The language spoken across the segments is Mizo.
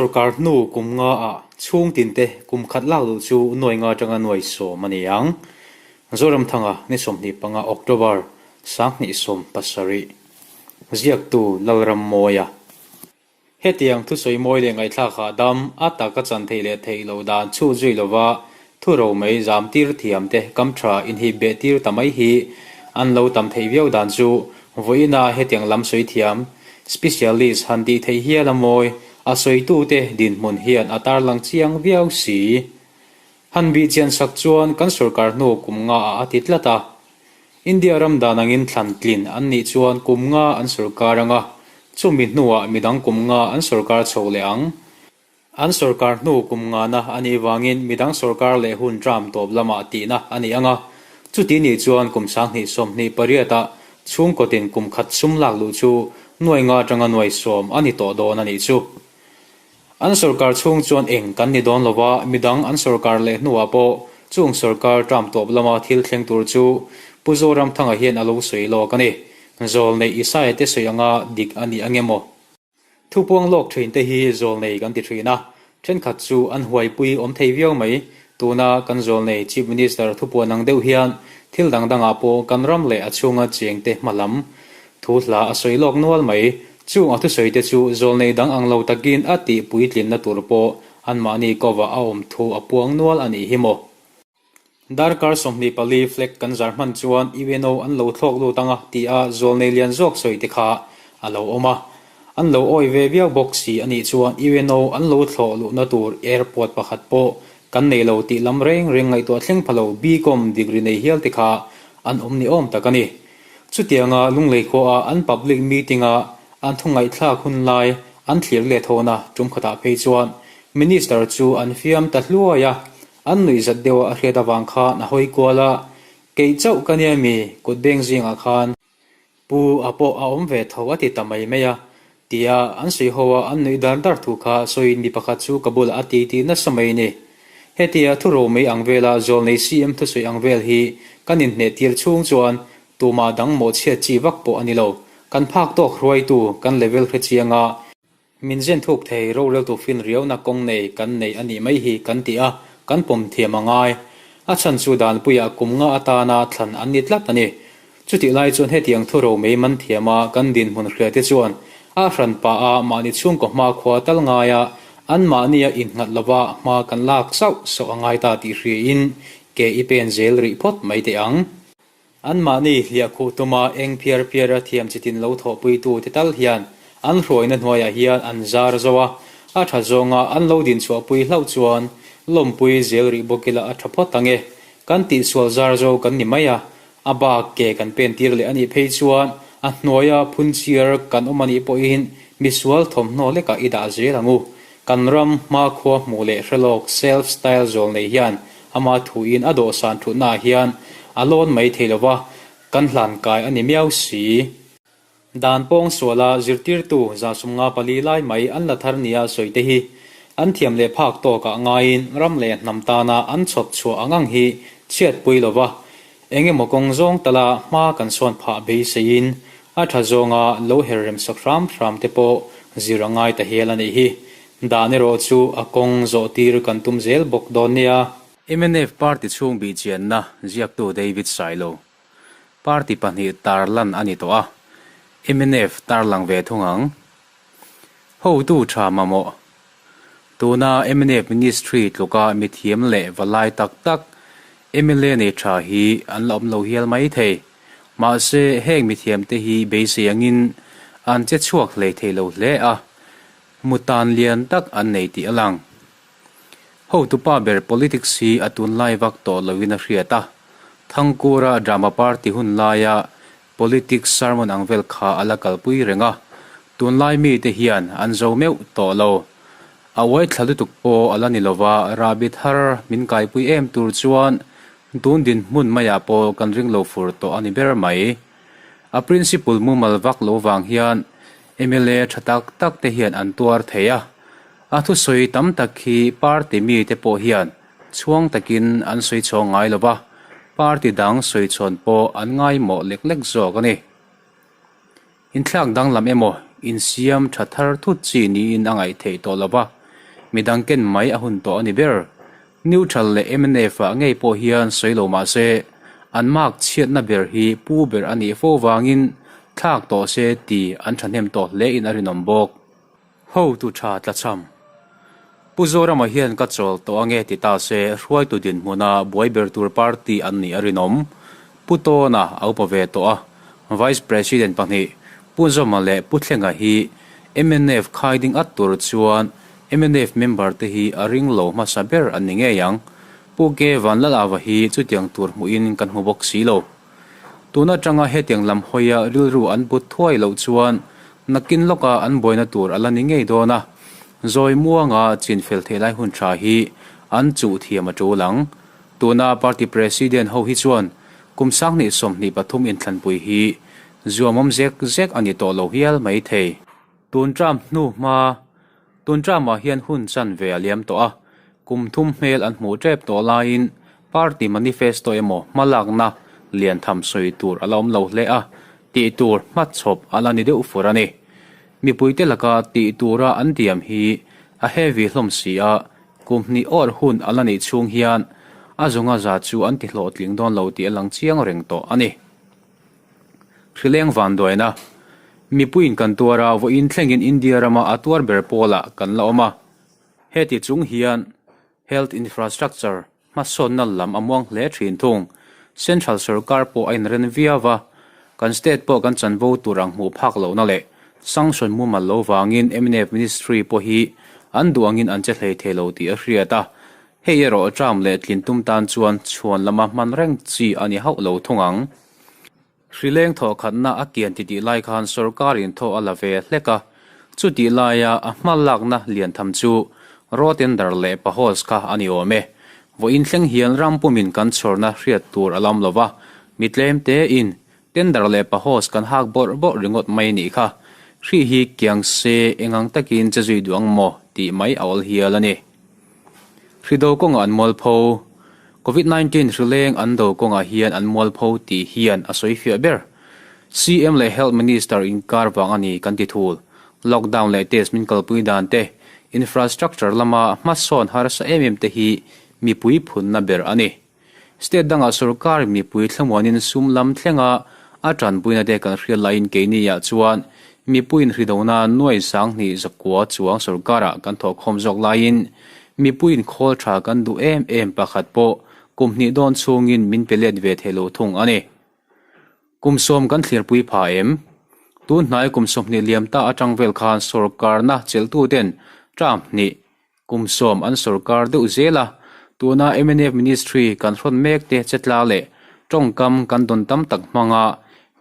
sorkar hnu kum nga ah chhung tin te kum khat lak luh chu nuai nga atanga nuai sawm a ni ang. Zoramthanga ni 25 October 2017. Ziaktu Lalrammawia. Hetiang thusawi mawi leh ngaihthlak hahdam a taka chan theih leh theih loh dan chhut zui lova thu ro mai zam tir thiam te kam tha inhip beh tir ta mai hi an lo tam theih viau dan chu vawiina hetiang lam sawi thiam specialist han tih theih hial a mawi a sawitute dinhmun hian a tarlang chiang viau si. Han bih chian sak chuan kan sorkar hnu kum nga ah a ti tlat a. India ram dan angin thlan tlin an nih chuan kum nga an sorkar anga, chumi hnuah midang kum nga an sorkar chho leh ang. An sorkar hnu kum ngana a nih vangin midang sorkar leh hun tram tawp lamah tihna a ni anga, chuti nih chuan kum 2028 ah chhungkawtin kum khat sum lak luh chu nuai nga atanga nuai sawm a ni tawh dawn a nih chu. An sorkar chhung chuan eng kan ni dawn lova, midang an sorkar leh hnuah pawh chung sorkar term tawp lama thil thleng tur chu Pu Zoramthanga hian a lo sawi lawk a ni. Zawlnei Isaia te sawi anga dik a ni ange maw? Thupuang lawk thin te hi zawlnei kan ti thin a, thenkhat chu an huaipui awm thei viau mai. Tuna kan zawlnei Chief Minister thupuan ang deuh hian thil dang dangah pawh kan ram leh a chhunga cheng te hma lam thu hla a sawi lawk nual mai. Chung a thusawi te chu zawlnei dang ang lo takin a tih puitlinna tur pawh anmahni kovah a awm thu a puang nual a nih hi maw. Darkar 24 flag kan zar hman chuan UNO an lo thlawk lut anga tih a zawlnei lian zawk sawi te kha a lo awm a. An lo awi ve viau bawk si a nih chuan UNO an lo thlawh luhna tur airport pakhat pawh kan nei lo tih lam reng reng ngaihtuah thleng pha lo BCom degree nei hial te kha an awm ni awm tak a ni. Chutianga Lunglei khuaah an public meeting a an thu ngaihthlak hun lai an thlir let hawna tum khatah phei chuan Minister chu an fiam ta hluai a, an nuih zat deuh a hriat avang khan a hawi kual a, Kei chauh ka nia mi kut beng zingah khan Pu a pawh a awm ve tho a ti ta mai mai a, tia an sawi ho a an nuih dar dar thu kha sawiin mi pakhat chu ka bulah a ti tih nasa mai a ni. Hetia thu ro mai ang vela zawlnei CM thusawi ang vel hi kan inhneh tir chhung chuan tumah dang mawhchhiat chi vak pawh a ni lo. Kan phak tawk hruaitu kan level hre chianga Min zen thuk thei roreltu fin riauna kawng nei kan nei a nih mai hi kan ti a, kan pawm thiam a ngai. A chhan chu danpuiah kum nga atana thlan an ni tlat a ni. Chutih lai chuan hetiang thu ro mei man thiama kan dinhmun hria te chuan a hran pah a mahni chhungkaw hma khua tal ngaia anmahnia innghat lova hma kan lak sauh sauh a ngai ta tih hriain ke i pen zel rih phawt mai teh ang. Anmahni hliahkhuh tuma eng phiar phiara thiam chitin lo thawhpuitu te tal hian an hruaina hnuaiah hian an zar zo a, a tha zawnga an lo dinchhuahpui hlauh chuan lawmpui zel rih bawk ila a tha phawt ang e. Kan tihsual zar zo kan ni mai a, a bak ke kan pen tir leh a nih phei chuan a hnuaia phunchiar kan awm a nih pawhin misual thawmhnaw lekah i dah zel ang u. Kan ram hmakhua hmuh leh hrelawk self style zawl nei hian Ama thuin a dawhsan thutnaah hian a lawn mai thei lova, kan hlan kai a ni miau si. Dan pawng suala zirtirtu 54 lai mai an la thar nia sawi te hi an thiam leh phak tawkah ngaiin ram leh hnam tana an chhawp chhuah ang ang hi chhiatpui lova, eng emaw kawng zawng tala hma kan sawn phah beiseiin a tha zawnga lo her rem sak hram hram te pawh zir a ngai ta hial a nih hi. Dan erawh chu a kawng zawh tir kan tum zel bawk dawn nia. Mnf party chhung bihchianna ziaktu David Sailo, Party pahnih tarlan a ni tawh a, mnf tarlang ve thung ang. Hotu tha mamawh. Tuna mnf ministry tluka mithiam leh valai tak tak mla nei tha hi an la awm lo hial mai thei. Mahse heng mithiamte hi beisei angin an che chhuak hlei thei lo hle a. Mutan lian tak an nei tih a lang. Hotupa ber politics hi a tunlai vak tawh loin a hriat a, Thangkura drama party hun laia politics sermon ang vel kha a la kalpui reng a, tunlai mite hian an zo meuh tawh lo. A uai thla lutuk pawh a la ni lova, rahbi thar min kaipui em tur chuan tun dinhmun maiah pawh kan ring lo fur tawh a ni ber mai. A principle mumal vak lo vang hian mla tha tak tak te hian an tuar thei a, a thusawi tam tak hi party mite pawh hian chhuang takin an sawi chhawng ngai lo va, party dang sawi chhawn pawh an ngaimawh lek lek zawk a ni. Inthlak danglam emaw insiam tha thar thut chi niin a ngaih theih tawh lo va. Midang ken mai a hun tawh a ni ber. Neutral leh mnf ah ngei pawh hian sawi lo mah se, an mark chhiatna ber hi pu ber a nih fo vangin thlak tawh se ti an thahnem tawh hle in a rinawm bawk. Hotu tha tlachham. Pu Zorama hian ka chawl tawh ange ti ta se hruaitu dinhmuna buai ber tur party an nih a rinawm. Pu Tawna a upa ve tawh a, Vice President pahnih Pu Zawma leh Pu Thlenga hi mnf khai ding at tur chuan mnf member te hi a ring lo hmasa ber an ni ngei ang. Pu K Vanlalava hi chutiang tur hmuhin kan hmu bawk si lo. Tun atanga hetiang lam hawia rilru an put thuai loh chuan nakin lawka an buaina tur a la ni ngei dawn a, zawi muanga chin fel theih lai hun tha hi an chuh thiam a tul ang. Tuna party president ho hi chuan kum sanghnih 23 inthlanpui hi zuamawm zek zek a ni tawh lo hial mai thei. Tun term hnu hma Tun term-ah hian hun chanve a liam tawh a, kum thum hmel an hmuh tep tawh laiin party manifesto emaw hmalakna lian tham sawi tur a la awm lo hle a, tih tur hmachhawp a la ni deuh fur a ni. Mipuite laka tih tura an diam hi a heavy hlawm si a, kum hnih awrh hun a la nih chhung hian a zunga za chu an ti hlawhtling dawn lo tih a lang chiang reng tawh a ni. Hrileng vanduaina, Mipuiin kan tuar a, vawiin thlengin India rama a tuar ber pawlah kan la awm a. Heti chung hian health infrastructure hmasawnna lam a muang hle thin thung. Central sorkar pawh a inren viau va, kan state pawh kan chanvo tur ang hmuh phak lohna leh sanction mumal lo vangin mnf ministry pawh hi an duh angin an che hlei thei lo tih a hriat a. Hei erawh term leh tlin tum tan chuan chhuan lama hman reng chi a ni hauh lo thung ang. Hrileng thawhkhatna a kian titih lai khan sorkarin thaw a la ve hlek a, chutih laia a hma lakna lian tham chu Rotender leh Paholz kha a ni awm e. Vawiin thleng hian ram pumin kan chhawrna hriat tur a lam lo va, mi tlem tein tender leh Paholz kan hak bawrh bawrh ringawt mai nih kha. Hri hi kiang se engang takin che zui duh ang maw tih mai a awl hial a ni. Hri do kawngah an mualpho. Covid 19 hrileng an do kawngah hian an mualpho tih hian a sawi fiah ber. CM leh Health Minister inkar vang a ni kan ti thul. Lockdown leh test min kalpui dan te, infrastructure lama hmasawn harsa em em te hi mipui phunna ber a ni. State dangah sorkar mipui thlamuanin sum lam thlenga a tanpuina te kan hriat laiin keiniah chuan mipuiin hridona nuai sanghnih zakua chuang sorkarah kan thawhkhawm zawk laiin mipuiin khawl tha kan duh em em pakhat pawh kum hnih dawn chhungin min pe let ve thei lo thung a ni. Kum sawm kan thlirpui pha em? Tun hnai kum 20 liam ta atang vel khan sorkarna chelhtuten term hnih Kum sawm an sorkar deuh zel a, tuna mnf Ministry kan hrawn mek te chetla leh tawngkam kan dawn tam tak hmanga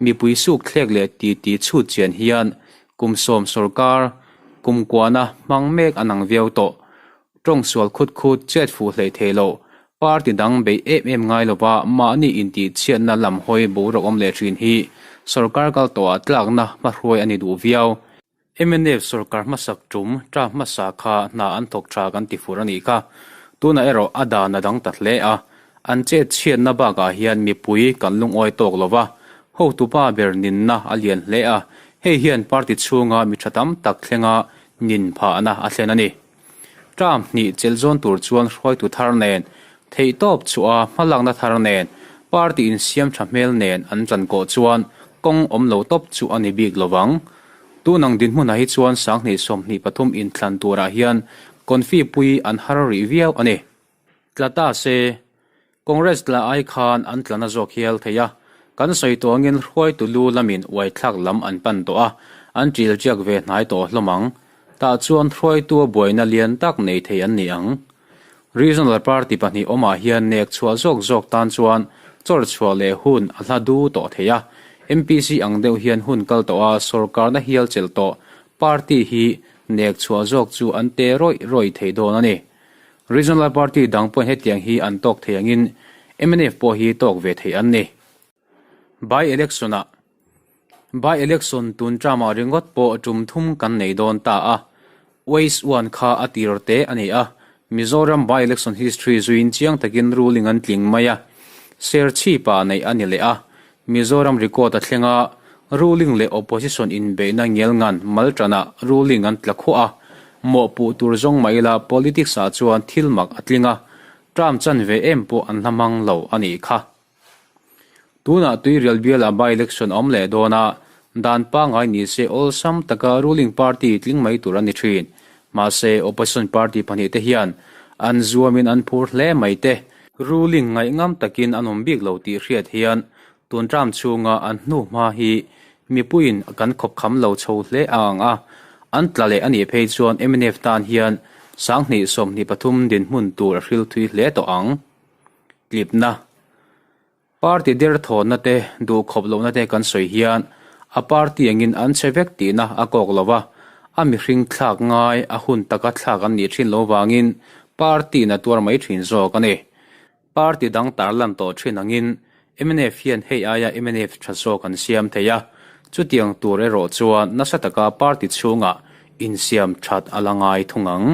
mipui suk thlek leh titi chhut chian hian kum sawm sorkar kum kuana hmang mek an ang viau tawh. Tawng sual khut khut chet fuh hleih thei lo, party dang beih em em ngai lova mahni intih chhiatna lam hawi boruak awm leh thin hi sorkar kal tawhah tlakna hmahruai a ni duh viau. Mnf sorkar hmasak tum ta hmasa kha hna an thawk tha kan ti fur a nih kha. Tunah erawh a dan a dang ta hle a. An chet chhiatna bakah hian mipui kan lungawi tawk lo va, hotupa ber ninna a lian hle a, hei hian party chhunga mi tha tam tak thlenga nin phahna a thlen a ni. Term hnih chelh zawn tur chuan hruaitu thar nen, theihtawp chhuah a hmalakna thar nen, party insiam tha hmel nen an ṭan kawh chuan kawng awm lo tawp chu a ni bik lo vang. Tun ang dinhmunah hi chuan sanghnih 23 inthlan turah hian confi pui an har rih viau a ni. Tla ta se, Congress tla ai khan an tla na zawk hial thei a, kan sawi tawh angin hruaitu lu lamin uaithlak lam an pan tawh a, an ṭil ṭiak ve hnai tawh hlawm ang. Tah chuan hruaitu a buaina lian tak nei thei an ni ang. Regional party pahnih awmah hian nek chhuah zawk zawk tan chuan chawr chhuah leh hun a hla du tawh thei a, MPC ang deuh hian hun kal tawh a sorkarna hial chelh tawh party hi nek chhuah zawk chu an te rawih rawih thei dawn a ni. Regional party dang pawhin hetiang hi an tawk thei angin mnf pawh hi tawk ve thei an ni. By election-ah By election tun term-ah ringawt pawh tum thum kan nei dawn ta a, Waste one kha a tir te a ni a, Mizoram by election history zuiin chiang takin ruling an tling mai a, Serchhip-ah neih a ni leh a, Mizoram record a thleng a, ruling leh opposition inbeihna ngial ngan mal tanah ruling an tla khuah a. Mawhpuh tur zawng mah ila politics ah chuan thil mak a tling a, term chanve em pawh an hla hmang lo a nih kha. Tunah Tuirial bialah by-election a awm leh dawn a, dan pangngai ni se awlsam taka ruling party tling mai tur a ni thin. Mahse, opposition party pahnihte hian an zuamin an phur hle mai te. Ruling ngaihngam takin an awm bik lo tih hriat hian tun term chhunga an hnuhma hi mipuiin kan khawpkham lo chho hle ang a, an tla leh a nih phei chuan mnf tan hian 2023 dinhmun tur a hril thui hle tawh ang. Tlipna. Party derthawnna te, duhkhawp lohna te kan sawi hian a party angin an che vek tihna a kawk lo va, a mihring thlak ngai a hun taka thlak an nih thin lo vangin party in a tuar mai thin zawk a ni. Party dang tarlan tawh thin angin mnf hian hei aia mnf tha zawk an siam thei a, chutiang tur erawh chuan nasa taka party chhungah insiam that a la ngai thung ang.